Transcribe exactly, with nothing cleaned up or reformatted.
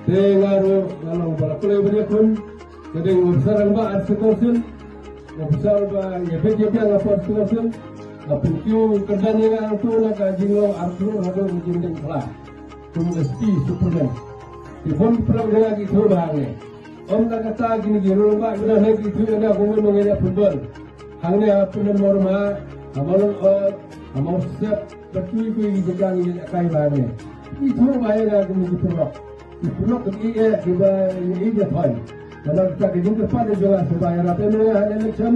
Te nga ruh nga long ba la kloi ba ïakhun. Ka dei u officer ba Arts Council, u officer ba ïa bit ïa biang ha Arts Council. Nga pynkiew kyrdan ïa nga hangto na ka jinglong arphew haduh ka jingdeng phla kum S P superintendent. Ki bun ki paralok jong nga ki ithuh ba hangne. Ym na kata kine ki ruh ba ki dang ki ithuh ïa nga kum ngi nong ïa pynbun. Hangne ha Pyndenmawrama, ha Mawlong Ot, ha Mawsep, bad kiwei kiwei ki jaka ngi ïa kai ba hangne. Ithuh ba ïa nga kum ki paralok. Ki paralok ki ïa kiba ïa ïa thon. Namar kata ka jingkyrpad jong nga shu ba ïarap ïa nga ha election.